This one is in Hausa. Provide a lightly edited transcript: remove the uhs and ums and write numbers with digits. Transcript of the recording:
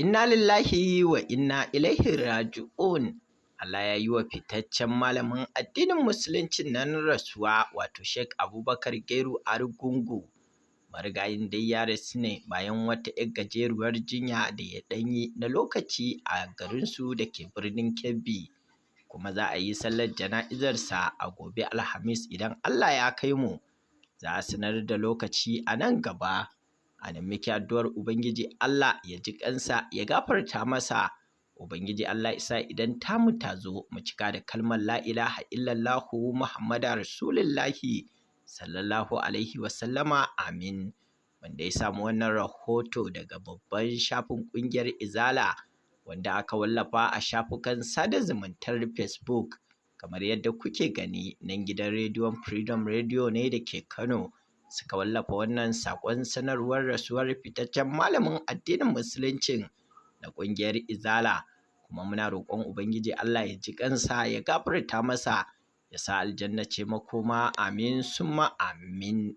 Inna lillahi wa inna ilaihi raji'un. Allah ya yi wa fitaccen malamin addinin Musuluncin nan rasuwa, wato Sheikh Abubakar Gero Argungu. Marigayin dai ya rasu ne bayan wata 'yar gajeruwar jinya da ya ɗan yi na lokaci a garinsu da ke birnin Kebbi. Kuma za a yi sallar jana'izarsa a gobe Alhamis idan Allah ya kai mu. Za a sanar da lokaci a nan gaba. A nan muke addu'ar Ubangiji Allah ya ji ƙansa, ya gafarta masa. Ubangiji Allah ya sa idan tamu ta zo mu cika da kalmar la ilaha illallahu Muhammadu Rasulullahi sallallahu alaihi wasallama, amin. Wanda ya samu wannan rahoto daga babban shafin ƙungiyar Izala, wanda aka wallafa a shafukan sada zumuntar Facebook. Kamar yadda kuke gani nan, gidan rediyon Freedom Radio ne da ke Kano suka wallafa wannan saƙon sanarwar rasuwar fitaccen malamin addinin Musuluncin na ƙungiyar Izala. Kuma muna roƙon Ubangiji Allah ya ji ƙansa, ya gafarta masa, ya sa aljanna ce makoma, amin summa amin.